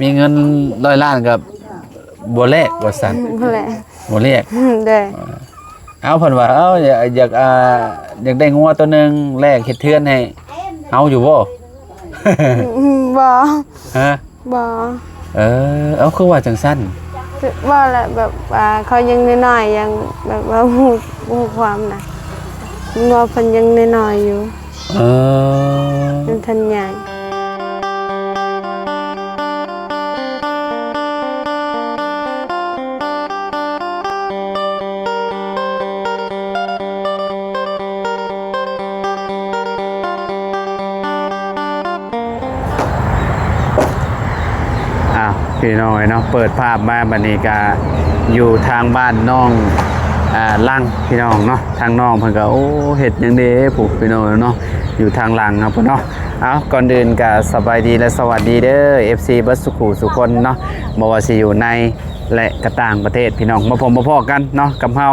ມີເງິນຮ້ອຍລ້ານກໍບໍ່ແລກວ່າຊັ້ນ. ບໍ່ແລກ ບໍ່ແລກ. ໂດຍ. ເອົາ ເພິ່ນວ່າ ເອົາ ຢາກ ຢາກ ອ່າ ຢາກໄດ້ງົວໂຕໜຶ່ງແລກເຮັດເຮືອນໃຫ້ ເອົາຢູ່ບໍ່? ບໍ່. ຮະ? ບໍ່. ເອີ ເອົາ ຄືວ່າຈັ່ງຊັ້ນ? ບໍ່ລະ ແບບວ່າເຂົາຍັງນ້ອຍໆ ຍັງແບບວ່າຮູ້ ຮູ້ຄວາມນະ ງົວເພິ່ນຍັງນ້ອຍໆຢູ່. ເອີ ຍັງທັນໃຫຍ່. ອ້າວ ພີ່ນ້ອງເອີຍເນາະ ເປີດພາບມາບັດນີ້ກະຢູ່ທາງບ້ານນ້ອງ ອ່າ ຫຼັງ ພີ່ນ້ອງເນາະ. ທາງນ້ອງເພິ່ນກະ ໂອ້ ເຮັດຫຍັງເດພຸ້ນ ພີ່ນ້ອງເນາະ ຢູ່ທາງຫຼັງເຮົາພຸ້ນເນາະ. ເອົາ ກ່ອນອື່ນກະສະບາຍດີ ແລະ ສະຫວັດດີເດີ ເອັຟຊີ ເບິດສູ່ຄູ່ສູ່ຄົນເນາະ ບໍ່ວ່າຊິຢູ່ໃນ ແລະ ກະຕ່າງປະເທດ ພີ່ນ້ອງ ມາພົບມາພໍ້ກັນເນາະ ກັບເຮົາ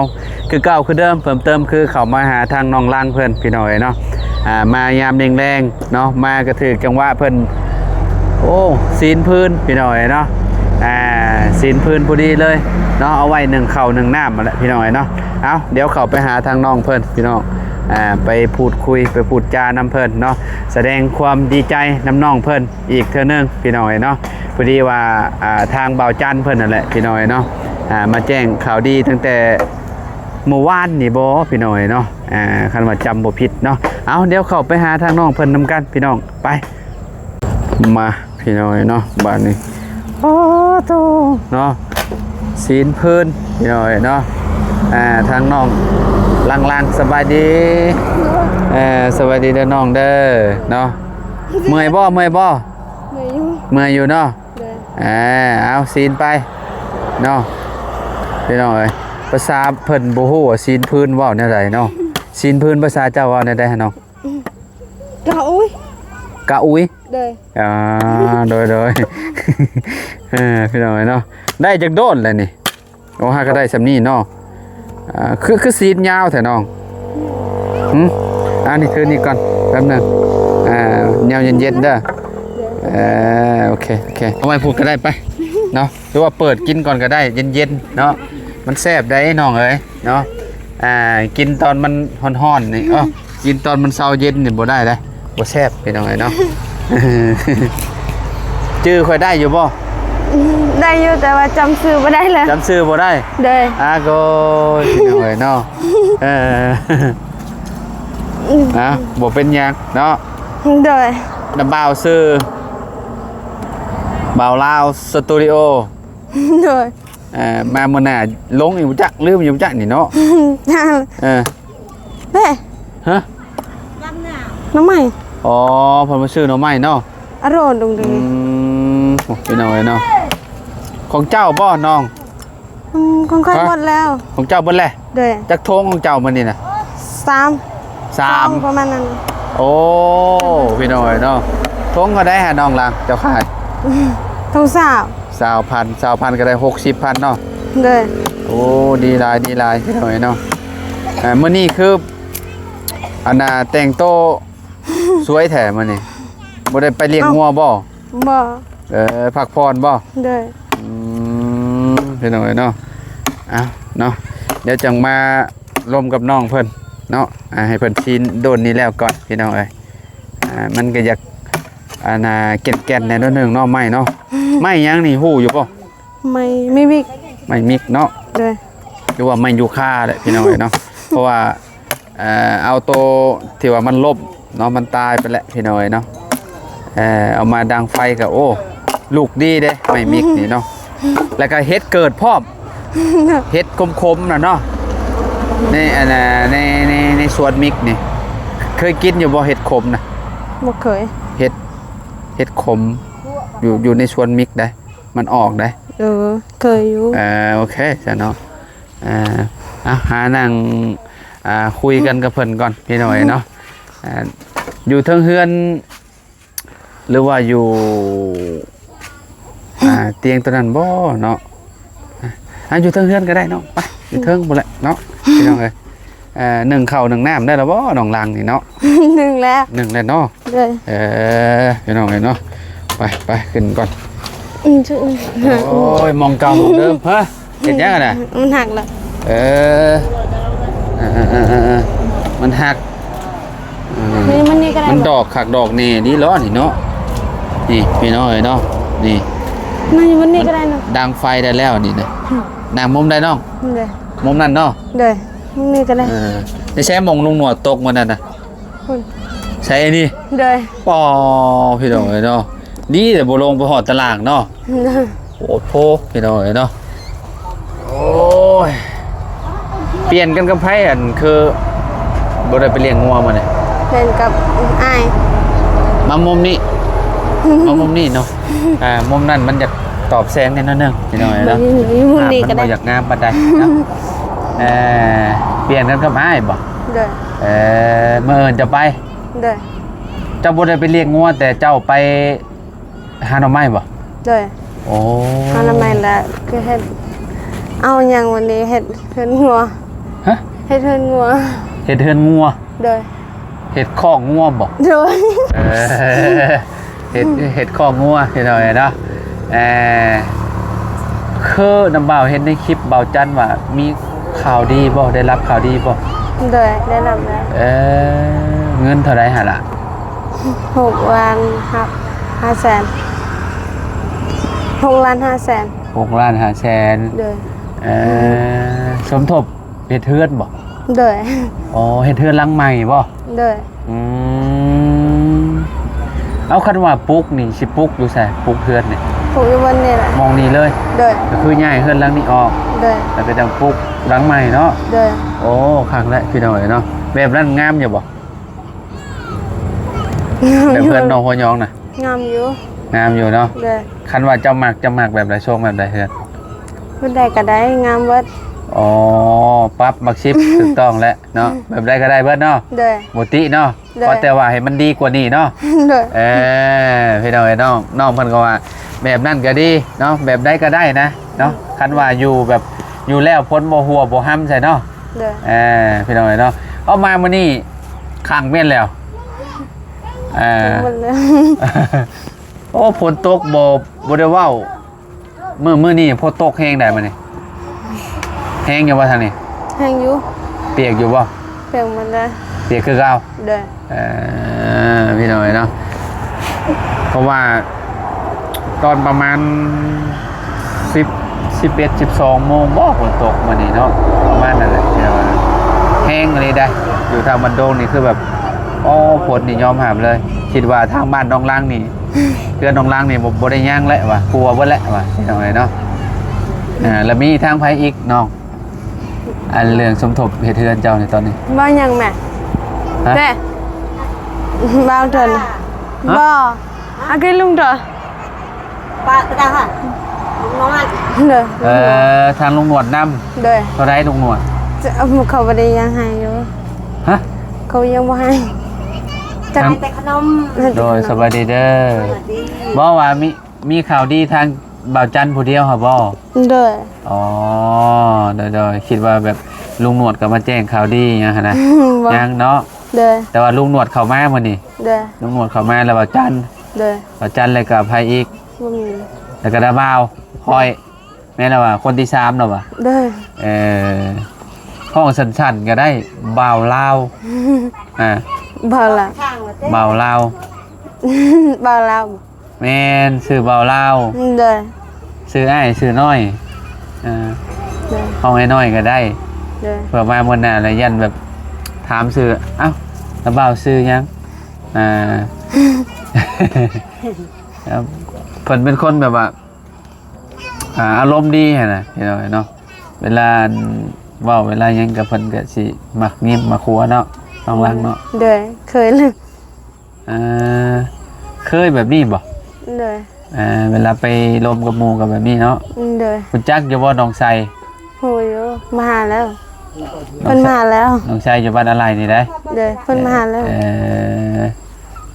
ຄືເກົ່າຄືເດີມ. ເພີ່ມເຕີມຄືເຂົ້າມາຫາທາງນ້ອງຫຼັງເພິ່ນ ພີ່ນ້ອງເອີຍເນາະ ອ່າ ມາຍາມແລງໆເນາະ ມາກະຖືກຈັງຫວະເພິ່ນ ໂອ້ ຊີ້ນພື້ນ ພີ່ນ້ອງເອີຍເນາະ ອ່າ ຊີ້ນພື້ນພໍດີເລີຍເນາະ ເອົາໄວ້ໜຶ້ງເຂົ້າໜຶ້ງນ້ຳຫັ້ນແຫຼະ ພີ່ນ້ອງເອີຍເນາະ. ເອົາ ດຽວເຂົ້າໄປຫາທາງນ້ອງເພິ່ນ ພີ່ນ້ອງ ອ່າ ໄປພູດຄຸຍ ໄປພູດຈານຳເພິ່ນເນາະ ສະແດງຄວາມດີໃຈນຳນ້ອງເພິ່ນ ອີກເທື່ອໜຶ່ງ ພີ່ນ້ອງເອີຍເນາະ. ພໍດີວ່າ ອ່າ ທາງບ່າວຈັນເພິ່ນນັ້ນແຫຼະ ພີ່ນ້ອງເອີຍເນາະ ອ່າ ມາແຈ້ງຂ່າວດີຕັ້ງແຕ່ມື້ວານນີ້ບໍ ພີ່ນ້ອງເອີຍເນາະ ອ່າ ຄັນວ່າຈຳບໍ່ຜິດເນາະ. ເອົາ ດຽວເຂົ້າໄປຫາທາງນ້ອງເພິ່ນນຳກັນ ພີ່ນ້ອງ ໄປ ມາ ພີ່ນ້ອງເອີຍເນາະ ບາດນີ້ ໂອ້ໂຕ ເນາະ ຊີ້ນພື້ນ ພີ່ນ້ອງເອີຍເນາະ. ອ່າ ທາງນ້ອງຫຼັງໆ ສະບາຍດີ ເອີ ສະບາຍດີເດີນ້ອງເດີເນາະ. ເມື່ອຍບໍ່? ເມື່ອຍບໍ່? ເມື່ອຍຢູ່ ເມື່ອຍຢູ່ເນາະ. ໂດຍ. ອ່າ ເອົາຊີ້ນໄປເນາະ ພີ່ນ້ອງເອີຍ. ພາສາເພິ່ນບໍ່ຮູ້ວ່າຊີ້ນພື້ນເວົ້າແນວໃດເນາະ. ຊີ້ນພື້ນພາສາເຈົ້າເວົ້າແນວໃດຫະນ້ອງ? ກະອຸຍ. ກະອຸຍ? ໂດຍ. ອ່າ ໂດຍ ໂດຍ. ເອີ ພີ່ນ້ອງເອີຍເນາະ ໄດ້ຈັກໂດນແລ້ວນີ້? ໂອ້ ຫາກະໄດ້ສ່ຳນີ້ເນາະ. ອ່າ ຄື ຄືຊີ້ນຍາວແທ້ນ້ອງ? ຫຶ? ອັນນີ້ຖືນີ້ກ່ອນແປັບໜຶ່ງ. ອ່າ ແນວເຢັນໆເດີ. ເອີ ໂອເຄ ໂອເຄ ເອົາໄວ້ພຸ້ນກະໄດ້ໄປເນາະ ຫຼືວ່າເປີດກິນກ່ອນກະໄດ້ ເຢັນໆເນາະ. ມັນແຊບໄດ໋ນ້ອງເອີຍເນາະ. ອ່າ ກິນຕອນມັນຮ້ອນໆນີ້ ເອີ ກິນຕອນມັນເຊົາເຢັນນີ້ບໍ່ໄດ້ເດ້ ບໍ່ແຊບ ພີ່ນ້ອງເອີຍເນາະ. ຈື່ຂ້ອຍໄດ້ຢູ່ບໍ່? ໄດ້ຢູ່ ແຕ່ວ່າຈຳຊື່ບໍ່ໄດ້ແລ້ວ. ຈຳຊື່ບໍ່ໄດ້? ໂດຍ. ອາໂກຍ ພີ່ນ້ອງເອີຍເນາະ. ເອີ ອາ ບໍ່ເປັນຫຍັງເນາະ. ໂດຍ. ນຳບ່າວຊື່ ບ່າວລາວສະຕູດິໂອ. ໂດຍ. ເອີ ມາມື້ໜ້າລົງອີກບໍ່ຈັກ ລືມຢູ່ບໍ່ຈັກນີ້ເນາະ. ເອີ ເດ້ ຮະ ໜໍ່ໄມ້. ອໍ ເພິ່ນມາຊື້ໜໍ່ໄມ້ເນາະ. ອາໂຣດລົງເດ້. ອືມ ໂອ້ ພີ່ນ້ອງເອີຍເນາະ. ຂອງເຈົ້າບໍ່ນ້ອງ? ອືມ ຂອງຂ້ອຍ ຮະ ໝົດແລ້ວ. ຂອງເຈົ້າເບິດແລ້ວ? ໂດຍ. ຈັກຖົງຂອງເຈົ້າມື້ນີ້ນະ? ສາມ ສາມ ປະມານນັ້ນ. ໂອ້ ພີ່ນ້ອງເອີຍເນາະ. ຖົງເທົ່າໃດຫະນ້ອງລາງ ເຈົ້າຂາຍ? ຖົງຊາວ. ຊາວພັນ ຊາວພັນກະໄດ້ຫົກສິບພັນເນາະ. ໂດຍ. ໂອ້ ດີຫຼາຍ ດີຫຼາຍ ພີ່ນ້ອງເອີຍເນາະ. ອ່າ ມື້ນີ້ຄື ອັນນ່າ ແຕ່ງໂຕສວຍແທ້ມື້ນີ້ ບໍ່ໄດ້ໄປລ້ຽງງົວບໍ່? ບໍ່. ເອີ ພັກຜ່ອນບໍ່? ໂດຍ. ອືມ ພີ່ນ້ອງເອີຍເນາະ. ເອົາເນາະ ດຽວຈັ່ງມາລົມກັບນ້ອງເພິ່ນເນາະ. ອ່າ ໃຫ້ເພິ່ນຊີ້ນໂດນນີ້ແລ້ວກ່ອນ ພີ່ນ້ອງເອີຍ. ອ່າ ມັນກະຢາກ ອັນນ່າ ແກ່ນໆແດ່ໜ້ອຍໜຶ່ງເນາະ ໄມ້ເນາະ. ໄມ້ຫຍັງນີ້ ຮູ້ຢູ່ບໍ່? ໄມ້ ໄມ້ມິກ. ໄມ້ມິກເນາະ. ໂດຍ. ຫຼືວ່າໄມ້ຢູຄາແຫຼະ ພີ່ນ້ອງເອີຍເນາະ. ເພາະວ່າ ເອີ ເອົາໂຕທີ່ວ່າມັນລົ້ມເນາະ ມັນຕາຍໄປແລ້ວ ພີ່ນ້ອງເອີຍເນາະ. ເອີ ເອົາມາດັງໄຟກະ ໂອ້ ລຸກດີເດ້ ໄມ້ມິກນີ້ເນາະ. ແລ້ວກະເຫັດເກີດພ້ອມ ເຫັດຂົມໆນະເນາະ. ໃນ ອັນນ່າ ໃນ ໃນ ໃນສວນມິກນີ້ ເຄີຍກິນຢູ່ບໍ່ເຫັດຂົມນະ? ບໍ່ເຄີຍ. ເຫັດ ເຫັດຂົມ ຢູ່ ຢູ່ໃນສວນມິກໃດ໋ ມັນອອກໃດ໋. ເອີ ເຄີຍຢູ່. ເອີ ໂອເຄຊັ້ນເນາະ. ອ່າ ເອົາ ຫານັ່ງ ອ່າ ຄຸຍກັນກັບເພິ່ນກ່ອນ ພີ່ນ້ອງເອີຍເນາະ. ອ່າ ຢູ່ເທິງເຮືອນ ຫຼືວ່າຢູ່ ອ່າ ຕຽງໂຕນັ້ນບໍ່ເນາະ? ອ່າ ຢູ່ເທິງເຮືອນກະໄດ້ເນາະ. ໄປ ຢູ່ເທິງພຸ້ນແຫຼະເນາະ ພີ່ນ້ອງເອີຍ. ເອີ ໜຶ້ງເຂົ້າໜຶ້ງນ້ຳໄດ້ແລ້ວບໍ່ ນ້ອງຫຼັງນີ້ເນາະ? ໜຶ້ງແລ້ວ ໜຶ້ງແລ້ວເນາະ. ໂດຍ. ເອີ ພີ່ນ້ອງເອີຍເນາະ. ໄປ ໄປ ຂຶ້ນກ່ອນ. ອືມ ໂອ້ຍ ໝ່ອງເກົ່າໝ່ອງເດີມ. ຮະ ເຮັດຫຍັງຫັ້ນນະ? ມັນຫັກລະ. ເອີ ເອີໆໆໆ ມັນຫັກ. ເອີ ນີ້ ມັນນີ້ກໍໄດ້ ມັນດອກຄັກດອກແນ່ດີຫຼໍນີ້ເນາະ. ນີ້ພີ່ນ້ອງເອີຍເນາະ ນີ້ ນີ້ມັນນີ້ກໍໄດ້ເນາະ. ດັງໄຟໄດ້ແລ້ວນີ້ນະ. ອືມ ນັ່ງມຸມໃດນ້ອງ? ນີ້ເດ້ ມຸມນັ້ນເນາະ. ໂດຍ ມຸມນີ້ກໍໄດ້. ເອີ ໃນແຊມອງລຸງໜວດຕົກມື້ນັ້ນນະ. ພຸ້ນ ໃສ່ອັນນີ້. ໂດຍ ປໍ ພີ່ນ້ອງເອີຍເນາະ ດີແຕ່ບໍ່ລົງໄປຮອດຕາລ່າງເນາະ. ໂດຍ ໂອດໂພ ພີ່ນ້ອງເອີຍເນາະ. ໂອ້ຍ ປ່ຽນກັນກັບໃຜ? ອັນ ຄືບໍ່ໄດ້ໄປລ້ຽງງົວມື້ນີ້? ປ່ຽນກັບອ້າຍ. ມາມຸມນີ້ ມາມຸມນີ້ເນາະ. ອ່າ ມຸມນັ້ນມັນຢາກຕອບແສງແດ່ໜ້ອຍໜຶ່ງ ພີ່ນ້ອງເອີຍເນາະ. ມຸມນີ້ກໍໄດ້ ມັນບໍ່ຢາກງາມປານໃດເນາະ. ເອີ ປ່ຽນກັນກັບອ້າຍບໍ? ໂດຍ ເອີ ມື້ອື່ນຈະໄປ. ໂດຍ ເຈົ້າບໍ່ໄດ້ໄປລ້ຽງງົວ ແຕ່ເຈົ້າໄປຫາໜໍ່ໄມ້ບໍ? ໂດຍ ໂອ້ ຫາໜໍ່ໄມ້ລະ ຄືເຮັດ ເອົາຫຍັງວັນນີ້ ເຮັດເຮືອນງົວ. ຮະ ເຮັດເຮືອນງົວ. ເຮັດເຮືອນງົວ. ໂດຍ ເຮັດຄອກງົວບໍ? ໂດຍ ເອີ ເຮັດ ເຮັດຄອກງົວພີ່ນ້ອງເອີຍເນາະ. ເອີ ຄືນ້ຳບ່າວເຫັນໃນຄລິບບ່າວຈັນວ່າມີຂ່າວດີບໍ່? ໄດ້ຮັບຂ່າວດີບໍ່? ໂດຍ ໄດ້ຮັບແລ້ວ. ເອີ ເງິນເທົ່າໃດຫັ້ນລະ? ຫົກລ້ານຫ້າແສນ. ຫົກລ້ານຫ້າແສນ. ຫົກລ້ານຫ້າແສນ. ໂດຍ ເອີ ສົມທົບ ເຮັດເຮືອນບໍ? ໂດຍ ອໍ ເຮັດເຮືອນຫຼັງໃໝ່ບໍ? ໂດຍ ອືມ ເອົາ ຄັນວ່າປຸກນີ້ ຊິປຸກຢູ່ໃສ? ປຸກເຮືອນນີ້ ປຸກຢູ່ບ່ອນນີ້ແຫຼະ. ໝ່ອງນີ້ເລີຍ? ໂດຍ ກໍຄືຍ້າຍເຮືອນຫຼັງນີ້ອອກ. ໂດຍ ແລ້ວໄປຕັ້ງປຸກຫຼັງໃໝ່ເນາະ. ໂດຍ ໂອ້ ຄັກແຫຼະພີ່ນ້ອງເອີຍເນາະ. ແບບນັ້ນງາມຢູ່ບໍ? ງາມຢູ່ ແບບເຮືອນນ້ອງຫົວຍອງນະ? ງາມຢູ່ ງາມຢູ່ເນາະ. ໂດຍ ຄັນວ່າເຈົ້າມັກ ເຈົ້າມັກແບບໃດ? ຊົງແບບໃດເຮືອນ? ແບບໃດກໍໄດ້ ງາມເບິດ. ອໍ ປັບໝາກສິບ ຖືກຕ້ອງແຫຼະເນາະ. ແບບໃດກໍໄດ້ເບິດເນາະ. ໂດຍ ບໍ່ຕິເນາະ. ໂດຍ ຂໍແຕ່ວ່າໃຫ້ມັນດີກວ່ານີ້ເນາະ. ໂດຍ ເອີ ພີ່ນ້ອງເອີຍ ນ້ອງ ນ້ອງເພິ່ນກໍວ່າແບບນັ້ນກໍດີເນາະ ແບບໃດກໍໄດ້ນະເນາະ. ອືມ ຄັນວ່າຢູ່ແບບ ຢູ່ແລ້ວຝົນບໍ່ຫົວບໍ່ຮຳໃສ່ເນາະ. ໂດຍ ເອີ ພີ່ນ້ອງເອີຍເນາະ. ເອົາ ມາມື້ນີ້ຄັກແມ່ນແລ້ວ. ເອີ ໂອ້ ຝົນຕົກບໍ່ ບໍ່ໄດ້ເວົ້າ. ມື້ ມື້ນີ້ຝົນຕົກແຮງໃດມື້ນີ້? ແຮງຢູ່ບໍ່ທາງນີ້? ແຮງຢູ່. ປຽກຢູ່ບໍ່? ປຽກໝົດເລີຍ. ປຽກຄືເກົ່າ? ໂດຍ ເອີ ພີ່ນ້ອງເອີຍເນາະ. ເພາະວ່າຕອນປະມານສິບ ສິບເອັດ ສິບສອງໂມງບໍ ຝົນຕົກມື້ນີ້ເນາະ ປະມານນັ້ນແຫຼະ. ແຮງອີ່ຫຼີໄດ໋ ຢູ່ທາງບ້ານດົງນີ້ຄືແບບ ໂອ້ ຝົນນີ້ຍອມຮັບເລີຍ. ຄິດວ່າທາງບ້ານໜອງລັງນີ້ ເຮືອນໜອງລັງນີ້ບໍ່ ບໍ່ໄດ້ຍັງແລ້ວວ່າ ຂົວເບິດແລ້ວວ່າ ພີ່ນ້ອງເອີຍເນາະ. ອ່າ ແລ້ວມີທາງໃຜອີກນ້ອງ? ອັນເລື່ອງສົມທົບເຮັດເຮືອນເຈົ້າໃນຕອນນີ້ ເວົ້າຫຍັງແມ່? ຮະ? ແມ່ ເວົ້າເຖິງ ຮະ? ບໍ່ ອາກິລຸງເດີ ປ້າກໍໄດ້ຫະ ລຸງນ້ອຍ ເດີ ເອີ ທາງລຸງໜວດນຳ. ໂດຍ ເທົ່າໃດລຸງໜວດ? ເຂົາບໍ່ໄດ້ຫຍັງໃຫ້ຢູ່. ຮະ? ເຂົາຍັງບໍ່ໃຫ້ ຈັກ ໃຫ້ແຕ່ຂະໜົມ. ໂດຍ ສະບາຍດີເດີ. ສະບາຍດີ. ບໍ່ວ່າມີ ມີຂ່າວດີທາງບ່າວຈັນຜູ້ດຽວຫັ້ນບໍ່? ໂດຍ ອໍ ໂດຍໆ ຄິດວ່າແບບລຸງໜວດກໍມາແຈ້ງຂ່າວດີຫຍັງຫັ້ນນະ. ບໍ່ ຍັງເນາະ. ໂດຍ ແຕ່ວ່າລຸງໜວດເຂົ້າມາມື້ນີ້. ໂດຍ ລຸງໜວດເຂົ້າມາແລ້ວບ່າວຈັນ. ໂດຍ ບ່າວຈັນແລ້ວກໍໃຜອີກ? ບໍ່ມີ ແລ້ວກໍນ້າບ່າວຂ້ອຍ. ແມ່ນແລ້ວວ່າ ຄົນທີສາມແລ້ວວ່າ. ໂດຍ ເອີ ຮ້ອງສັ້ນໆກໍໄດ້ ບ່າວລາວ. ອ່າ ບ່າວລາວ ບ່າວລາວ ບ່າວລາວ. ແມ່ນ ຊື່ບ່າວລາວ. ໂດຍ ຊື່ອ້າຍ ຊື່ນ້ອຍ. ເອີ ໂດຍ ຮ້ອງອ້າຍນ້ອຍກໍໄດ້. ໂດຍ ເພື່ອມາມື້ໜ້າລະຢ້ານແບບຖາມຊື່ ເອົ້າ ລະບ່າວຊື່ຫຍັງ? ອ່າ ເພິ່ນເປັນຄົນແບບວ່າ ອ່າ ອາລົມດີຫັ້ນນະ ພີ່ນ້ອງເອີຍເນາະ. ເວລາເວົ້າເວລາຫຍັງກໍເພິ່ນກໍຊິມັກຍິ້ມມັກຫົວເນາະ ນ້ອງລັງເນາະ. ໂດຍ ເຄີຍເລີຍ. ອ່າ ເຄີຍແບບນີ້ບໍ່? ໂດຍ ອ່າ ເວລາໄປລົມກັບໝູ່ກໍແບບນີ້ເນາະ. ໂດຍ ຮູ້ຈັກຢູ່ບໍ່ນ້ອງໄຊ? ຮູ້ຢູ່ ມາຫາແລ້ວ ເພິ່ນມາຫາແລ້ວ. ນ້ອງໄຊຢູ່ບ້ານອາໄລນີ້ໄດ໋. ໂດຍ ເພິ່ນມາຫາແລ້ວ. ເອີ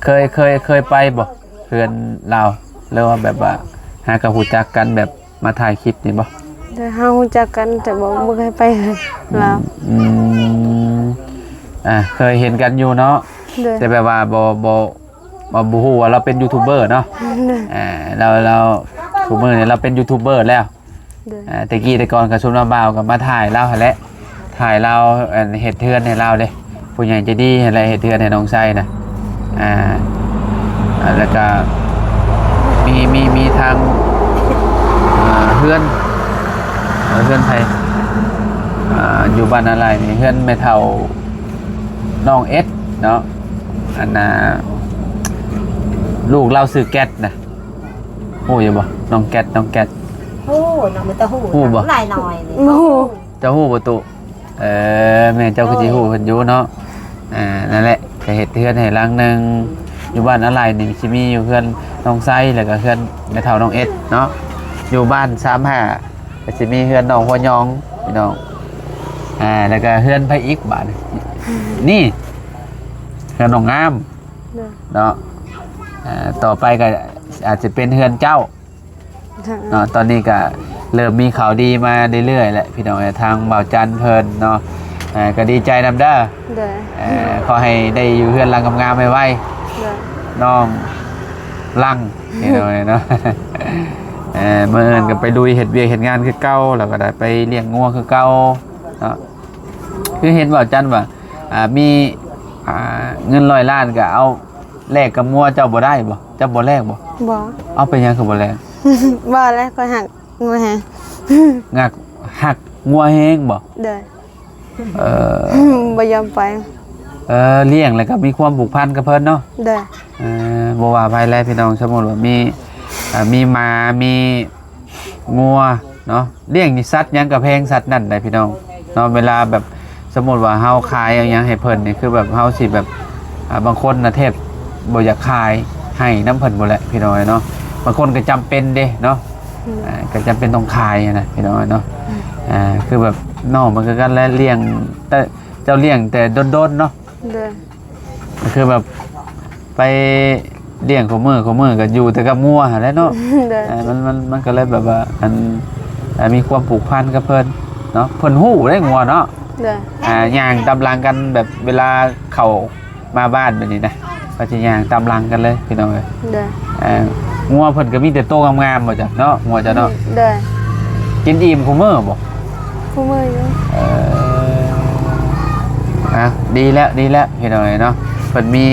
ເຄີຍ ເຄີຍ ເຄີຍໄປບໍ່ ເຮືອນລາວ ຫຼືວ່າແບບວ່າຫາກໍຮູ້ຈັກກັນແບບ ມາຖ່າຍຄລິບນີ້ບໍ່? ໂດຍ ເຮົາຮູ້ຈັກກັນ ແຕ່ບໍ່ ບໍ່ເຄີຍໄປເຮືອນລາວ. ອືມ ອ່າ ເຄີຍເຫັນກັນຢູ່ເນາະ. ໂດຍ ແຕ່ແບບວ່າບໍ່ ບໍ່ ບໍ່ ບໍ່ຮູ້ວ່າລາວເປັນຢູທູບເບີເນາະ. ໂດຍ ອ່າ ລາວ ລາວ ທຸກມື້ນີ້ລາວເປັນຢູທູບເບີແລ້ວ. ໂດຍ ອ່າ ແຕ່ກີ້ແຕ່ກ່ອນກໍຊຸມລາວບ່າວກໍມາຖ່າຍລາວຫັ້ນແຫຼະ ຖ່າຍລາວ ອັນ ເຮັດເຮືອນໃຫ້ລາວເດ້ ຜູ້ໃຫຍ່ໃຈດີຫັ້ນແຫຼະເຮັດເຮືອນໃຫ້ນ້ອງໄຊນະ. ອ່າ ແລ້ວກໍມີ ມີ ມີທາງ ອ່າ ເຮືອນ ເຮືອນໃຜ ອ່າ ຢູ່ບ້ານນາລາຍນີ້ ເຮືອນແມ່ເຖົ້ານ້ອງເອັດເນາະ ອັນນ່າ ລູກລາວຊື່ແກັດນະ. ຮູ້ຢູ່ບໍ່? ນ້ອງແກັດ ນ້ອງແກັດ ຮູ້ ນ້ອງ ບໍ່ຕ້ອງຮູ້ ຮູ້ບໍ່? ຫຼາຍໜ້ອຍນີ້ ບໍ່ຮູ້. ເຈົ້າຮູ້ບໍ່ຕຸ? ເອີ ແມ່ເຈົ້າຄືຊິຮູ້ເພິ່ນຢູ່ເນາະ. ອ່າ ນັ້ນແຫຼະ ກໍເຮັດເຮືອນໃຫ້ຫຼັງໜຶ່ງ ຢູ່ບ້ານອາໄລນີ້ ຊິມີຢູ່ເຮືອນນ້ອງໄຊ ແລ້ວກໍເຮືອນແມ່ເຖົ້ານ້ອງເອັດເນາະ. ຢູ່ບ້ານສາມຫ້າ ກໍຊິມີເຮືອນນ້ອງຫົວຫຍອງ ພີ່ນ້ອງ. ອ່າ ແລ້ວກໍເຮືອນໃຜອີກບາດນີ້? ນີ້ ເຮືອນນ້ອງງາມ ໂດຍ ເນາະ. ອ່າ ຕໍ່ໄປກໍອາດຈະເປັນເຮືອນເຈົ້າ ໂດຍ ເນາະ. ຕອນນີ້ກໍເລີ່ມມີຂ່າວດີມາເລື້ອຍໆແຫຼະ ພີ່ນ້ອງເອີຍ ທາງບ່າວຈັນເພິ່ນເນາະ. ອ່າ ກໍດີໃຈນຳເດີ ໂດຍ ເອີ ຂໍໃຫ້ໄດ້ຢູ່ເຮືອນຫຼັງງາມໆໄວໆ ໂດຍ ນ້ອງຫຼັງ ພີ່ນ້ອງເອີຍເນາະ. ເອີ ມື້ອື່ນກໍໄປລຸຍເຮັດວຽກເຮັດງານຄືເກົ່າ ແລ້ວກໍໄດ້ໄປລ້ຽງງົວຄືເກົ່າເນາະ. ຄືເຫັນບ່າວຈັນວ່າ ອ່າ ມີ ອ່າ ເງິນຮ້ອຍລ້ານກໍເອົາແລກກັບງົວເຈົ້າບໍ່ໄດ້ບໍ່? ເຈົ້າບໍ່ແລກບໍ່? ບໍ່. ເອົາ ເປັນຫຍັງຄືບໍ່ແລກ? ບໍ່ແລ້ວ ຂ້ອຍຮັກງົວແຮງ. ຮັກ ຮັກງົວແຮງບໍ່? ໂດຍ ເອີ ບໍ່ຍອມໄປ. ເອີ ລ້ຽງແລ້ວກໍມີຄວາມຜູກພັນກັບເພິ່ນເນາະ. ໂດຍ ເອີ ບໍ່ວ່າໃຜແຫຼະ ພີ່ນ້ອງ ສົມມຸດວ່າມີ ອ່າ ມີໝາ ມີ ງົວເນາະ ລ້ຽງນີ້ສັດຫຍັງກໍແພງສັດນັ້ນໄດ໋ພີ່ນ້ອງເນາະ. ເວລາແບບສົມມຸດວ່າເຮົາຂາຍເອົາຫຍັງໃຫ້ເພິ່ນນີ້ ຄືແບບເຮົາຊິແບບ ອ່າ ບາງຄົນນະແທບບໍ່ຢາກຂາຍ ໃຫ້ນຳເພິ່ນພຸ້ນແຫຼະພີ່ນ້ອງເອີຍເນາະ. ບາງຄົນກໍຈຳເປັນເດ້ເນາະ ອືມ ອ່າ ກໍຈຳເປັນຕ້ອງຂາຍຫັ້ນນະພີ່ນ້ອງເອີຍເນາະ. ອືມ ອ່າ ຄືແບບນ້ອງມັນຄືກັນແຫຼະ ລ້ຽງ ແຕ່ເຈົ້າລ້ຽງແຕ່ດົນໆເນາະ. ໂດຍ ກໍຄືແບບໄປລ້ຽງຄູ່ມື້ ຄູ່ມື້ກໍຢູ່ແຕ່ກັບງົວຫັ້ນແຫຼະເນາະ. ໂດຍ ເອີ ມັນ ມັນ ມັນກໍເລີຍແບບວ່າ ອັນ ເອີ ມີຄວາມຜູກພັນກັບເພິ່ນເນາະ ເພິ່ນຮູ້ເດ້ງົວເນາະ. ໂດຍ ອ່າ ຍ່າງຕາມຫຼັງກັນ ແບບເວລາເຂົ້າມາບ້ານແບບນີ້ນະ ກໍຊິຍ່າງຕາມຫຼັງກັນເລີຍພີ່ນ້ອງເອີຍ. ໂດຍ ອ່າ ງົວເພິ່ນກໍມີແຕ່ໂຕງາມໆບໍ່ຈັກເນາະ ງົວເຈົ້າເນາະ. ໂດຍ ກິນອີ່ມຄູ່ມື້ບໍ່? ຄູ່ມື້ຢູ່. ເອີ ອ່ະ ດີແລ້ວ ດີແລ້ວ ພີ່ນ້ອງເອີຍເນາະ ເພິ່ນມີ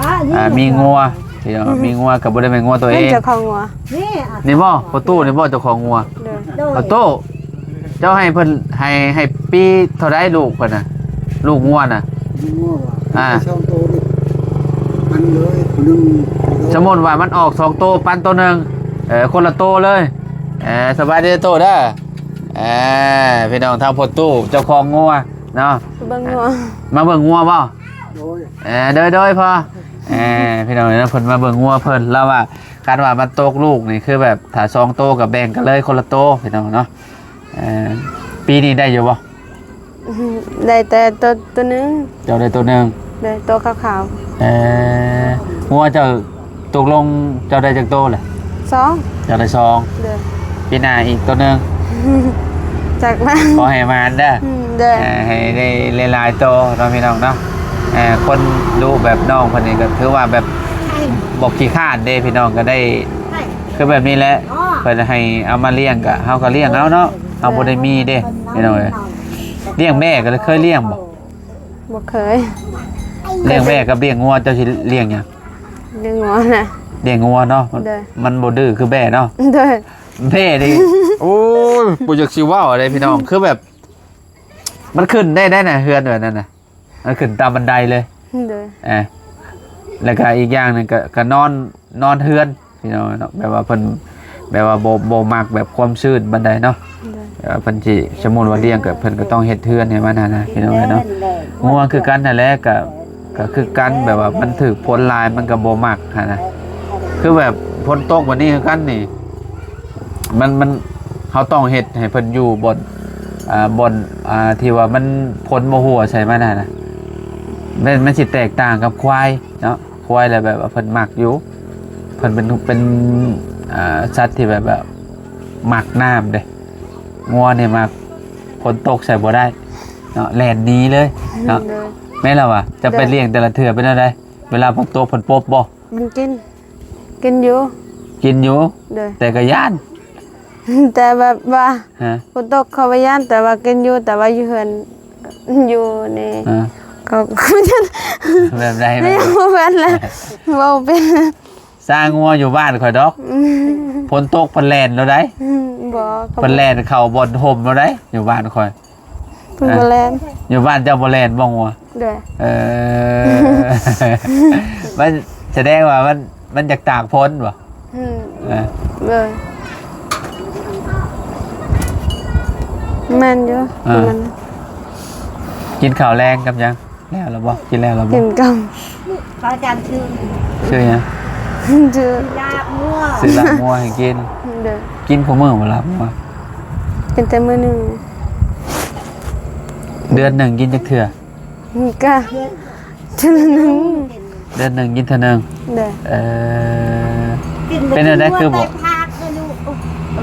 ອ່າ ມີງົວ ພີ່ນ້ອງ ມີງົວກໍບໍ່ໄດ້ແມ່ນງົວຕົວເອງ ເຈົ້າຂອງງົວ. ນີ້ ນີ້ບໍ່ ພໍ່ຕູ້ນີ້ບໍ່ເຈົ້າຂອງງົວ? ໂດຍ ພໍ່ຕູ້ ເຈົ້າໃຫ້ເພິ່ນ ໃຫ້ ໃຫ້ປີ້ເທົ່າໃດລູກເພິ່ນນະ ລູກງົວນະ? ອ່າ ສອງໂຕນີ້ ມັນເລີຍ ຄົນໜຶ່ງ ສົມມຸດວ່າມັນອອກສອງໂຕ ປັນໂຕໜຶ່ງ ເອີ ຄົນລະໂຕເລີຍ. ເອີ ສະບາຍດີຕູ້ເດີ. ອ່າ ພີ່ນ້ອງ ທາງພໍ່ຕູ້ເຈົ້າຂອງງົວເນາະ ເບິ່ງງົວ ມາເບິ່ງງົວບໍ່? ໂດຍ ເອີ ໂດຍ ໂດຍ ພໍ່ ເອີ ພີ່ນ້ອງເນາະ ເພິ່ນມາເບິ່ງງົວເພິ່ນ ລາວວ່າຄັນວ່າມັນຕົກລູກນີ້ ຄືແບບຖ້າສອງໂຕກໍແບ່ງກັນເລີຍຄົນລະໂຕ ພີ່ນ້ອງເນາະ. ເອີ ປີນີ້ໄດ້ຢູ່ບໍ່? ອືມ ໄດ້ແຕ່ໂຕ ໂຕໜຶ່ງ. ເຈົ້າໄດ້ໂຕໜຶ່ງ. ໄດ້ໂຕຂາວໆ. ເອີ ງົວເຈົ້າຕົກລົງເຈົ້າໄດ້ຈັກໂຕແຫຼະ? ສອງ. ເຈົ້າໄດ້ສອງ. ໂດຍ ປີໜ້າອີກໂຕໜຶ່ງ. ຈັກລະ ຂໍໃຫ້ໝານເດີ. ອືມ ໂດຍ ເອີ ໃຫ້ໄດ້ຫຼາຍໆໂຕເນາະ ພີ່ນ້ອງເນາະ. ເອີ ຄົນດຸແບບນ້ອງເພິ່ນນີ້ກໍຖືວ່າແບບບໍ່ຂີ້ຄ້ານເດ້ ພີ່ນ້ອງ ກໍໄດ້ ຄືແບບນີ້ແຫຼະ ເພິ່ນໃຫ້ເອົາມາລ້ຽງ ກໍເຮົາກໍລ້ຽງເອົາເນາະ ເຮົາບໍ່ໄດ້ມີເດ້ ພີ່ນ້ອງເອີຍ. ລ້ຽງແບ້ກໍເຄີຍລ້ຽງບໍ່? ບໍ່ເຄີຍ. ລ້ຽງແບ້ກັບລ້ຽງງົວ ເຈົ້າຊິລ້ຽງຫຍັງ? ລ້ຽງງົວນະ. ລ້ຽງງົວເນາະ ໂດຍ ມັນບໍ່ດື້ຄືແບ້ເນາະ. ໂດຍ ແບ້ນີ້ ໂອ້ຍ ບໍ່ຢາກຊິເວົ້າເດ້ ພີ່ນ້ອງ ຄືແບບ ມັນຂຶ້ນໄດ້ ໄດ້ນະ ເຮືອນແບບນັ້ນນະ ມັນຂຶ້ນຕາມບັນໄດເລີຍ. ໂດຍ ເອີ ແລ້ວກໍອີກຢ່າງໜຶ່ງກໍ ກໍນອນ ນອນເຮືອນ ພີ່ນ້ອງເນາະ ແບບວ່າເພິ່ນ ແບບວ່າບໍ່ ບໍ່ມັກແບບຄວາມຊື້ນປານໃດເນາະ. ໂດຍ ແບບວ່າເພິ່ນຊິ ສົມມຸດວ່າລ້ຽງກໍ ເພິ່ນກໍຕ້ອງເຮັດເຮືອນໃຫ້ມັນຫັ້ນນະ ພີ່ນ້ອງເນາະ. ງົວຄືກັນຫັ້ນແຫຼະ ກໍ ກໍຄືກັນ ແບບວ່າມັນຖືກຝົນຫຼາຍ ມັນກໍບໍ່ມັກຫັ້ນນະ. ຄືແບບຝົນຕົກແບບນີ້ຄືກັນນີ້ ມັນ ມັນ ເຮົາຕ້ອງເຮັດໃຫ້ເພິ່ນຢູ່ບ່ອນ ອ່າ ບ່ອນ ອ່າ ທີ່ວ່າມັນ ຝົນບໍ່ຫົວໃສ່ມັນຫັ້ນນະ. ແມ່ນ ມັນຊິແຕກຕ່າງກັບຄວາຍເນາະ ຄວາຍແລ້ວແບບວ່າເພິ່ນມັກຢູ່ ເພິ່ນເປັນ ເປັນ ອ່າ ສັດທີ່ແບບວ່າມັກນ້ຳເດ້. ງົວນີ້ມັກ ຝົນຕົກໃສ່ບໍ່ໄດ້ເນາະ ແລ່ນໜີເລີຍເນາະ. ໂດຍ ແມ່ນລະຫວາ? ເຈົ້າໄປລ້ຽງແຕ່ລະເທື່ອເປັນແນວໃດ? ເວລາຝົນຕົກເພິ່ນປົບບໍ່? ມັນກິນ ກິນຢູ່. ກິນຢູ່ ໂດຍ ແຕ່ກໍຢ້ານ ແຕ່ແບບວ່າ ຮະ ຝົນຕົກເຂົາບໍ່ຢ້ານ ແຕ່ວ່າກິນຢູ່ ແຕ່ວ່າຢູ່ເຮືອນ ຢູ່ນີ້ ອ່າ ເຂົາ ແບບໃດ ແບບໃດ ບໍ່ເປັນລະ ເວົ້າເປັນ ຊ່າງງົວຢູ່ບ້ານຂ້ອຍດອກ ອືມ ຝົນຕົກເພິ່ນແລ່ນໂລດໃດ ອືມ ບໍ່ ເພິ່ນແລ່ນເຂົ້າບ່ອນຮົ່ມໂລດໃດ ຢູ່ບ້ານຂ້ອຍ ເພິ່ນບໍ່ແລ່ນ ອ່າ ຢູ່ບ້ານເຈົ້າບໍ່ແລ່ນບໍ່ງົວ ໂດຍ ເອີ ມັນສະແດງວ່າມັນ ມັນຢາກຕາກຝົນບໍ່ ອືມ ເອີ ໂດຍ ແມ່ນຢູ່ ອ່າ ມັນ ກິນເຂົ້າແລງກັບຫຍັງ? ແລ້ວລະບໍ່? ກິນແລ້ວລະບໍ່? ກິນກັບ ພະອາຈານຊື່ ຊື່ຫຍັງ? ຊື່ ລາບງົວ ຊື້ລາບງົວໃຫ້ກິນ ໂດຍ ກິນຄູ່ມື້ບໍ່ລາບງົວ? ກິນແຕ່ມື້ໜຶ່ງ ເດືອນໜຶ່ງກິນຈັກເທື່ອ? ກະເທື່ອໜຶ່ງ ເດືອນໜຶ່ງກິນເທື່ອໜຶ່ງ ໂດຍ ເອີ ກິນ ເປັນແນວໃດຄືບໍ່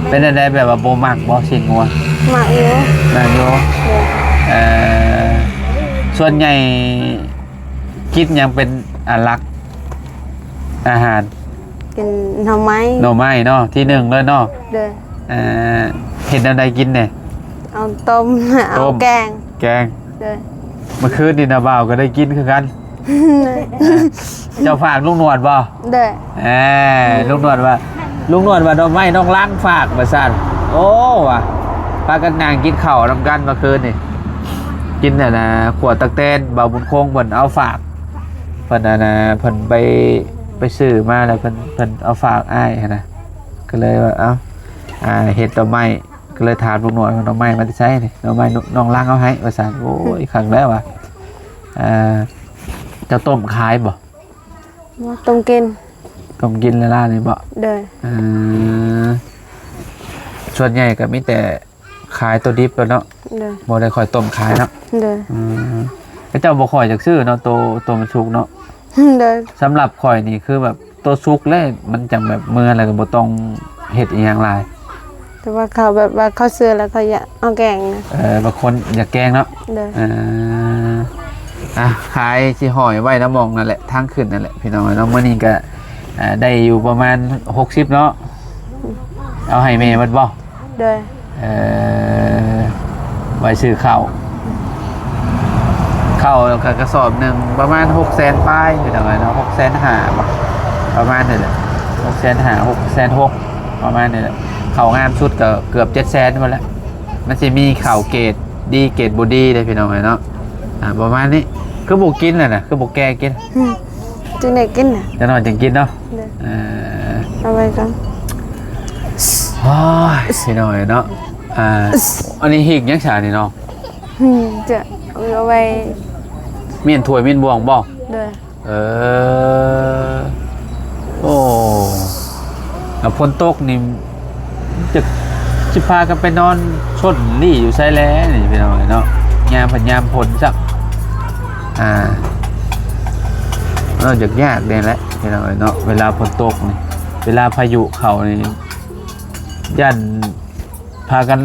ເປັນແນວໃດ ແບບວ່າບໍ່ມັກບໍ່ຊີ້ນງົວ? ມັກຢູ່ ມັກຢູ່ ໂດຍ ເອີ ສ່ວນໃຫຍ່ກິນຫຍັງເປັນອັນຫຼັກ ອາຫານ? ກິນໜໍ່ໄມ້ ໜໍ່ໄມ້ເນາະ ທີໜຶ່ງເລີຍເນາະ ໂດຍ ເອີ ເຮັດແນວໃດກິນແດ່? ເອົາຕົ້ມ ເອົາຕົ້ມ ແກງ ແກງ ໂດຍ ເມື່ອຄືນນີ້ນະ ບ່າວກໍໄດ້ກິນຄືກັນ ເຈົ້າຝາກລຸງໜວດບໍ່? ໂດຍ ເອີ ລຸງໜວດວ່າ ລຸງໜວດວ່າໜໍ່ໄມ້ນ້ອງລັງຝາກວ່າຊັ້ນ ໂອ້ ວ່າ ພາກັນນັ່ງກິນເຂົ້ານຳກັນເມື່ອຄືນນີ້ ກິນອັນນ່າ ຂົ້ວຕັກແຕນ ບ່າວບຸນຄົງເພິ່ນເອົາຝາກ ເພິ່ນອັນນ່າ ເພິ່ນໄປ ໄປຊື້ມາແລ້ວ ເພິ່ນ ເພິ່ນເອົາຝາກອ້າຍຫັ້ນນະ ກໍເລີຍວ່າ ເອົ້າ ອ່າ ເຮັດໜໍ່ໄມ້ ກໍເລີຍຖາມລຸງໜວດວ່າ ໜໍ່ໄມ້ມາແຕ່ໃສນີ້? ໜໍ່ໄມ້ນ້ອງລັງເອົາໃຫ້ວ່າຊັ້ນ ໂອ້ຍ ຄັກແລ້ວວ່າ ເຈົ້າຕົ້ມຂາຍບໍ່? ບໍ່ ຕົ້ມກິນ ຕົ້ມກິນລະລານີ້ບໍ່? ໂດຍ ເອີ ສ່ວນໃຫຍ່ກໍມີແຕ່ ຂາຍໂຕດິບແລ້ວເນາະ ໂດຍ ບໍ່ໄດ້ຄ່ອຍຕົ້ມຂາຍເນາະ ໂດຍ ອືມ ເຂົາເຈົ້າບໍ່ຄ່ອຍຢາກຊື້ເນາະ ໂຕ ໂຕມັນສຸກເນາະ ໂດຍ ສຳລັບຂ້ອຍນີ້ຄືແບບໂຕສຸກແລ້ວ ມັນຈັ່ງແບບເມືອແລ້ວກໍບໍ່ຕ້ອງເຮັດອີ່ຫຍັງຫຼາຍ ແຕ່ວ່າເຂົາແບບວ່າເຂົາຊື້ແລ້ວເຂົາຢາກເອົາແກງນະ ເອີ ບາງຄົນຢາກແກງເນາະ ໂດຍ ເອີ ອ່ະ ຂາຍຊິຫ້ອຍໄວ້ນຳໝ່ອງນັ້ນແຫຼະ ທາງຂຶ້ນນັ້ນແຫຼະ ພີ່ນ້ອງເອີຍເນາະ ມື້ນີ້ກໍ ອ່າ ໄດ້ຢູ່ປະມານຫົກສິບເນາະ ເອົາໃຫ້ແມ່ເບິດບໍ່? ໂດຍ ເອີ ໄວ້ຊື້ເຂົ້າ ເຂົ້າກໍກະສອບໜຶ່ງປະມານຫົກແສນປາຍ ພີ່ນ້ອງເອີຍເນາະ ຫົກແສນຫ້າບໍ ປະມານນີ້ແຫຼະ ຫົກແສນຫ້າ ຫົກແສນຫົກ ປະມານນີ້ແຫຼະ ເຂົ້າງາມສຸດກໍເກືອບເຈັດແສນພຸ້ນແຫຼະ ມັນຊິມີເຂົ້າເກຣດດີເກຣດບໍ່ດີເດ້ ພີ່ນ້ອງເອີຍເນາະ ອ່າ ປະມານນີ້ ຄືບໍ່ກິນລະນະ ຄືບໍ່ແກະກິນ? ອືມ ຈຶ່ງໄດ້ກິນນະ ຈັກໜ້ອຍຈຶ່ງກິນເນາະ ເອີ ເອົາໄວ້ກ່ອນ ໂອ້ຍ ພີ່ນ້ອງເອີຍເນາະ ອ່າ ອັນນີ້ຮີກຫຍັງຊະນີ້ເນາະ? ອືມ ຈະເອົາໄວ້ ມ້ຽນຖ້ວຍມ້ຽນບ່ວງບໍ່? ໂດຍ ເອີ ໂອ້ ແລ້ວຝົນຕົກນີ້ ຈະ ຊິພາກັນໄປນອນຊົນລີ້ຢູ່ໃສແລນີ້ ພີ່ນ້ອງເອີຍເນາະ ຍາມພັດຍາມຝົນຊ້ຳ ອ່າ ເນາະ ຢາກຍາກແດ່ແຫຼະ ພີ່ນ້ອງເອີຍເນາະ ເວລາຝົນຕົກນີ້ ເວລາພາຍຸເຂົ້ານີ້ ຢ້ານພາກັນ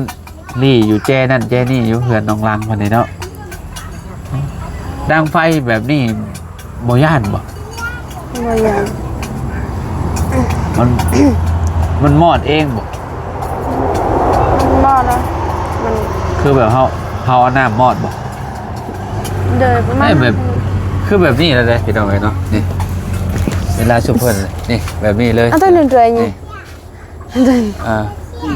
ນີ້ຢູ່ແຈນັ້ນແຈນີ້ ຢູ່ເຮືອນນ້ອງລັງເພິ່ນນີ້ເນາະ ດັງໄຟແບບນີ້ບໍ່ຢ້ານບໍ່? ບໍ່ຢ້ານ ມັນ ມັນມອດເອງບໍ່? ບໍ່ນະ ມັນ ຄືແບບເຮົາ ເຮົາເອົານ້ຳມອດບໍ່? ໂດຍ ປະມານ ແບບ ຄືແບບນີ້ແຫຼະເດ້ ພີ່ນ້ອງເອີຍເນາະ ນີ້ ເວລາຊຸມເພິ່ນນີ້ ແບບນີ້ເລີຍ ເອົາຕົວໜຶ່ງຕົວນີ້ ນີ້ ອ່າ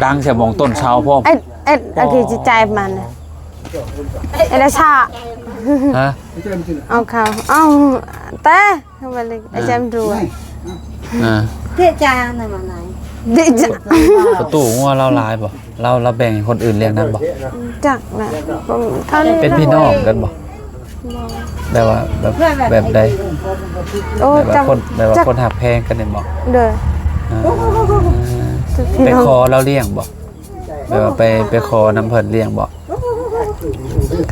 ດັງໃສ່ໝ່ອງຕົ້ນເສົາພ້ອມ ເອັດ ເອັດ ໂອເຄ ຈິດໃຈມັນ ເອັດລະຊາ ຮະ ເອົາເຂົ້າ ເອົາແຕ່ ເຂົ້າມາເລີຍ ອາຈານດ້ວຍ ອ່າ ເດຈານະມາໄນ ເດຈາ ປະຕູງົວລາວຫຼາຍບໍ່? ລາວ ລາວແບ່ງໃຫ້ຄົນອື່ນລ້ຽງນຳບໍ່? ຈັກນະ ເປັນພີ່ນ້ອງກັນບໍ່? ແບບວ່າແບບ ແບບໃດ? ໂອ້ ແບບວ່າຄົນ ແບບວ່າຄົນຮັກແພງກັນນີ້ບໍ? ໂດຍ ອ່າ ໄປຂໍລາວລ້ຽງບໍ? ແບບວ່າໄປ ໄປຂໍນຳເພິ່ນລ້ຽງບໍ?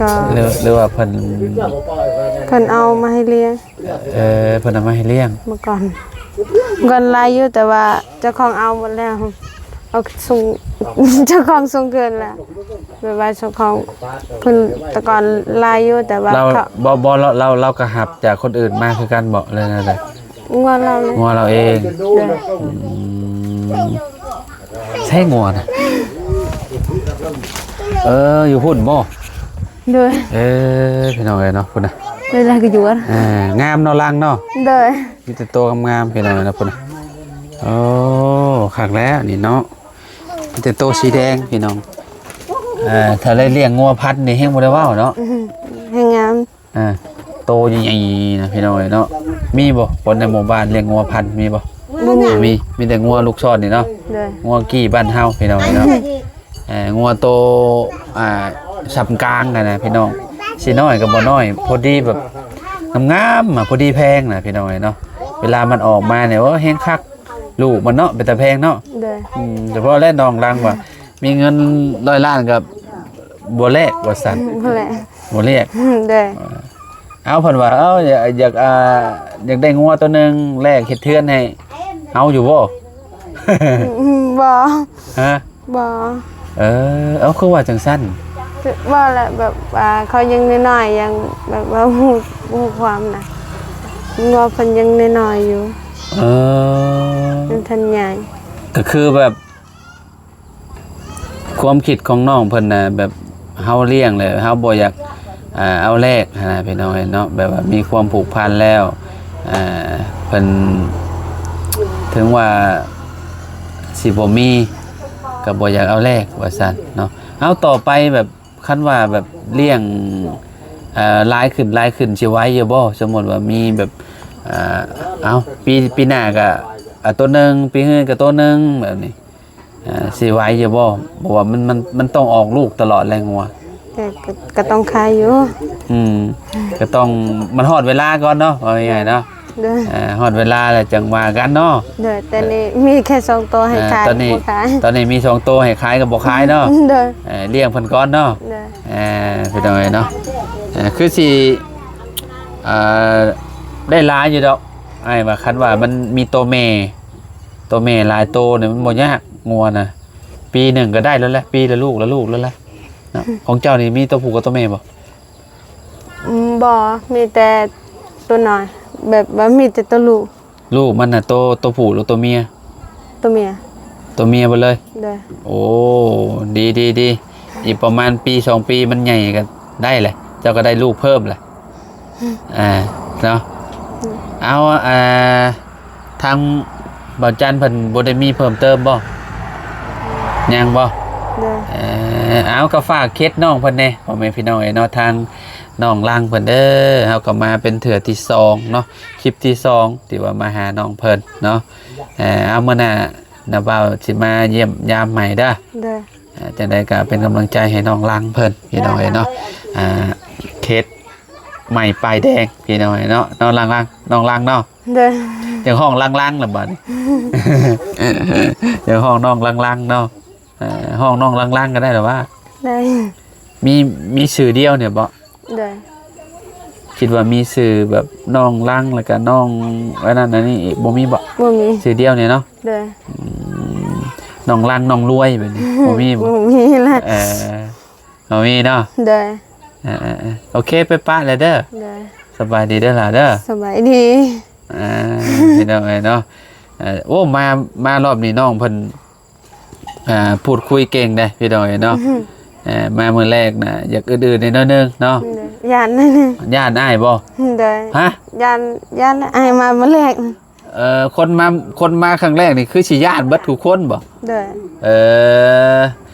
ກໍ ຫຼື ຫຼືວ່າເພິ່ນ ເພິ່ນເອົາມາໃຫ້ລ້ຽງ ເອີ ເພິ່ນເອົາມາໃຫ້ລ້ຽງ ເມື່ອກ່ອນ ເງິນຫຼາຍຢູ່ ແຕ່ວ່າເຈົ້າຂອງເອົາໝົດແລ້ວ ເອົາສົ່ງ ເຈົ້າຂອງສົ່ງຄືນແລ້ວ ແບບວ່າເຈົ້າຂອງເພິ່ນແຕ່ກ່ອນຫຼາຍຢູ່ ແຕ່ວ່າລາວ ເຂົາ ບໍ່ ບໍ່ ລາວ ລາວ ລາວກໍຮັບຈາກຄົນອື່ນມາຄືກັນບໍ ຫຼືແນວໃດ? ງົວລາວເລີຍ ງົວລາວເອງ ໂດຍ ອືມ ໃຊ້ງົວນະ ເອີ ຢູ່ພຸ້ນບໍ່? ໂດຍ ເອີ ພີ່ນ້ອງເອີຍເນາະ ພຸ້ນນະ ໂດຍ ລາວກໍຢູ່ ເອີ ງາມເນາະ ລັງເນາະ ໂດຍ ມີແຕ່ໂຕງາມໆ ພີ່ນ້ອງເອີຍເນາະ ພຸ້ນນະ ໂອ້ ຄັກແລ້ວນີ້ເນາະ ມີແຕ່ໂຕສີແດງ ພີ່ນ້ອງ ເອີ ຖ້າໄດ້ລ້ຽງງົວພັນນີ້ແຮງບໍ່ໄດ້ເວົ້າເນາະ ອືມ ແຮງງາມ ອ່າ ໂຕໃຫຍ່ໆນະ ພີ່ນ້ອງເອີຍເນາະ ມີບໍ່? ຄົນໃນໝູ່ບ້ານລ້ຽງງົວພັນມີບໍ່? ບໍ່ມີ ມີ ມີແຕ່ງົວລູກຊອນນີ້ເນາະ ໂດຍ ງົວກີ້ບ້ານເຮົາ ພີ່ນ້ອງເອີຍເນາະ ເອີ ງົວໂຕ ອ່າ ສ່ຳກາງຫັ້ນນະ ພີ່ນ້ອງ ຊິນ້ອຍກໍບໍ່ນ້ອຍ ພໍດີແບບງາມໆ ອ່າ ພໍດີແພງນະ ພີ່ນ້ອງເອີຍເນາະ ເວລາມັນອອກມານີ້ ໂອ້ ແຮງຄັກ ລູກມັນເນາະ ເປັນຕາແພງເນາະ ໂດຍ ອືມ ສະເພາະແລະ ນ້ອງລັງວ່າ ມີເງິນຮ້ອຍລ້ານກໍບໍ່ແລກວ່າຊັ້ນ ບໍ່ແລກ ບໍ່ແລກ ໂດຍ ເອົາ ເພິ່ນວ່າ ເອົາ ຢາກ ຢາກ ອ່າ ຢາກໄດ້ງົວໂຕໜຶ່ງແລກເຮັດເຮືອນໃຫ້ ເອົາຢູ່ບໍ່? ອືມ ບໍ່ ຮະ? ບໍ່ ເອີ ເອົາ ຄືວ່າຈັ່ງຊັ້ນ? ບໍ່ລະ ແບບວ່າເຂົາຍັງນ້ອຍໆ ຍັງແບບວ່າຮູ້ ຮູ້ຄວາມນະ ງົວເພິ່ນຍັງນ້ອຍໆຢູ່ ເອີ ຍັງທັນໃຫຍ່ ກໍຄືແບບ ຄວາມຄິດຂອງນ້ອງເພິ່ນນະ ແບບເຮົາລ້ຽງແລ້ວເຮົາບໍ່ຢາກ ອ່າ ເອົາແລກຫັ້ນນະ ພີ່ນ້ອງເອີຍເນາະ ແບບວ່າມີຄວາມຜູກພັນແລ້ວ ອ່າ ເພິ່ນ ເຖິງວ່າຊິບໍ່ມີ ກໍບໍ່ຢາກເອົາແລກວ່າຊັ້ນເນາະ ເອົາ ຕໍ່ໄປແບບ ຄັນວ່າແບບລ້ຽງ ເອີ ຫຼາຍຂຶ້ນ ຫຼາຍຂຶ້ນ ຊິໄຫວຢູ່ບໍ່? ສົມມຸດວ່າມີແບບ ເອີ ເອົາ ປີ ປີໜ້າກໍ ອ່າ ໂຕໜຶ່ງ ປີອື່ນກໍໂຕໜຶ່ງ ແບບນີ້ ເອີ ຊິໄຫວຢູ່ບໍ່? ເພາະວ່າມັນ ມັນ ມັນຕ້ອງອອກລູກຕະຫຼອດແຫຼະງົວ ກໍ ກໍ ກໍຕ້ອງຂາຍຢູ່ ອືມ ກໍຕ້ອງ ມັນຮອດເວລາກ່ອນເນາະ ເວົ້າງ່າຍໆເນາະ ໂດຍ ເອີ ຮອດເວລາແລ້ວຈັ່ງວ່າກັນເນາະ ໂດຍ ແຕ່ນີ້ມີແຄ່ສອງໂຕໃຫ້ຂາຍ ເອີ ຕອນນີ້ ບໍ່ຂາຍ ຕອນນີ້ມີສອງໂຕໃຫ້ຂາຍກໍບໍ່ຂາຍເນາະ ໂດຍ ເອີ ລ້ຽງເພິ່ນກ່ອນເນາະ ໂດຍ ເອີ ພີ່ນ້ອງເອີຍເນາະ ເອີ ຄືຊິ ເອີ ໄດ້ຫຼາຍຢູ່ດອກ ອ້າຍວ່າ ຄັນວ່າມັນມີໂຕແມ່ ໂຕແມ່ຫຼາຍໂຕນີ້ມັນບໍ່ຍາກ ງົວນະ ປີໜຶ່ງກໍໄດ້ແລ້ວແຫຼະ ປີລະລູກ ລະລູກແລ້ວແຫຼະເນາະ ຂອງເຈົ້ານີ້ມີໂຕຜູ້ກັບໂຕແມ່ບໍ່? ອືມ ບໍ່ ມີແຕ່ໂຕນ້ອຍ ແບບວ່າມີແຕ່ໂຕລູກ ລູກມັນນະ ໂຕ ໂຕຜູ້ຫຼືໂຕເມຍ? ໂຕເມຍ ໂຕເມຍເບິດເລີຍ ໂດຍ ໂອ້ ດີໆໆ ອີກປະມານປີສອງປີມັນໃຫຍ່ກໍໄດ້ແຫຼະ ເຈົ້າກໍໄດ້ລູກເພີ່ມແຫຼະ ອ່າ ເນາະ ເອົາ ອ່າ ທາງບ່າວຈັນເພິ່ນບໍ່ໄດ້ມີເພີ່ມເຕີມບໍ່? ຍັງບໍ່? ໂດຍ ເອີ ເອົາ ກໍຝາກເຂດນ້ອງເພິ່ນແດ່ ພໍ່ແມ່ພີ່ນ້ອງເອີຍເນາະ ທາງນ້ອງລັງເພິ່ນເດີ ເຮົາກໍມາເປັນເທື່ອທີສອງເນາະ ຄລິບທີສອງທີ່ວ່າມາຫານ້ອງເພິ່ນເນາະ ເອີ ເອົາ ມື້ໜ້ານ້າບ່າວຊິມາຢ້ຽມຢາມໃໝ່ເດີ ໂດຍ ອ່າ ຈັ່ງໃດກໍເປັນກຳລັງໃຈໃຫ້ນ້ອງລັງເພິ່ນ ພີ່ນ້ອງເອີຍເນາະ ອ່າ ເຂດໃໝ່ປ້າຍແດງ ພີ່ນ້ອງເອີຍເນາະ ນ້ອງລັງ ນ້ອງລັງເນາະ ໂດຍ ຢາກຮ້ອງລັງໆລະບາດນີ້ ຢາກຮ້ອງນ້ອງລັງໆເນາະ ເອີ ຮ້ອງນ້ອງລັງໆກໍໄດ້ລະວ່າ ໄດ້ ມີ ມີຊື່ດຽວນີ້ບໍ? ໂດຍ ຄິດວ່າມີຊື່ແບບນ້ອງລັງ ແລ້ວກໍນ້ອງອັນນັ້ນອັນນີ້ອີກ ບໍ່ມີບໍ? ບໍ່ມີ ຊື່ດຽວນີ້ເນາະ ໂດຍ ອືມ ນ້ອງລັງ ນ້ອງລວຍແບບນີ້ ບໍ່ມີບໍ? ບໍ່ມີລະ ເອີ ບໍ່ມີເນາະ ໂດຍ ເອີໆໆ ໂອເຄ ໄປປະແລ້ວເດີ ໂດຍ ສະບາຍດີເດີຫຼ້າເດີ ສະບາຍດີ ອ່າ ພີ່ນ້ອງເອີຍເນາະ ເອີ ໂອ້ ມາ ມາລອບນີ້ນ້ອງເພິ່ນ ອ່າ ພູດຄຸຍເກັ່ງເດ້ ພີ່ນ້ອງເອີຍເນາະ ເອີ ມາມື້ແລກນະ ຢາກອືດໆໜ້ອຍໜຶ່ງເນາະ ໂດຍ ຢ້ານໜ້ອຍໜຶ່ງ ຢ້ານອ້າຍບໍ່? ໂດຍ ຮະ? ຢ້ານ ຢ້ານອ້າຍມາມື້ແລກ ເອີ ຄົນມາ ຄົນມາຄັ້ງແລກນີ້ຄືຊິຢ້ານເບິດທຸກຄົນບໍ? ໂດຍ ເອີ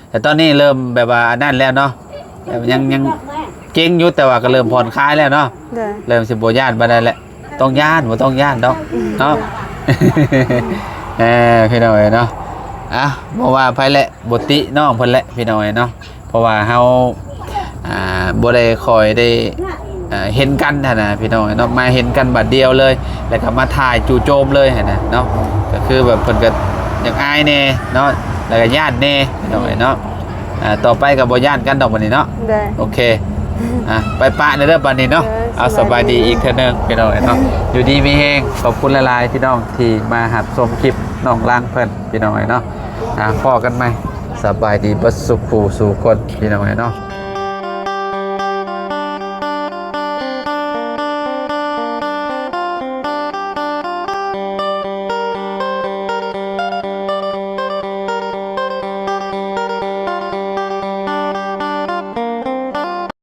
ແຕ່ຕອນນີ້ເລີ່ມແບບວ່າອັນນັ້ນແລ້ວເນາະ ແບບຍັງ ຍັງເກັ່ງຢູ່ ແຕ່ວ່າກໍເລີ່ມຜ່ອນຄາຍແລ້ວເນາະ ໂດຍ ເລີ່ມຊິບໍ່ຢ້ານປານໃດແລ້ວ ຕ້ອງຢ້ານ ບໍ່ຕ້ອງຢ້ານດອກເນາະ ເອີ ພີ່ນ້ອງເອີຍເນາະ ອ່ະ ບໍ່ວ່າໃຜແຫຼະ ບໍ່ຕິນ້ອງເພິ່ນແຫຼະ ພີ່ນ້ອງເອີຍເນາະ ເພາະວ່າເຮົາ ອ່າ ບໍ່ໄດ້ຄ່ອຍໄດ້ ອ່າ ເຫັນກັນຫັ້ນນະ ພີ່ນ້ອງເນາະ ມາເຫັນກັນບາດດຽວເລີຍ ແລ້ວກໍມາຖ່າຍຈູ່ໂຈມເລີຍຫັ້ນນະເນາະ ກໍຄືແບບເພິ່ນກໍຢາກອາຍແດ່ເນາະ ແລ້ວກໍຢ້ານແດ່ ພີ່ນ້ອງເນາະ ອ່າ ຕໍ່ໄປກໍບໍ່ຢ້ານກັນດອກບັດນີ້ເນາະ ໂດຍ ໂອເຄ ອ່າ ໄປປະແລ້ວເດີບັດນີ້ເນາະ ໂດຍ ເອົາ ສະບາຍດີ ສະບາຍດີອີກເທື່ອໜຶ່ງ ພີ່ນ້ອງເນາະ ຢູ່ດີມີແຮງ ຂອບຄຸນຫຼາຍໆ ພີ່ນ້ອງທີ່ມາຮັບຊົມຄລິບນ້ອງລັງເພິ່ນ ພີ່ນ້ອງເນາະ ອ່າ ພໍ້ກັນໃໝ່ ສະບາຍດີເບິດສູ່ຜູ້ສູ່ຄົນ ພີ່ນ້ອງເນາະ.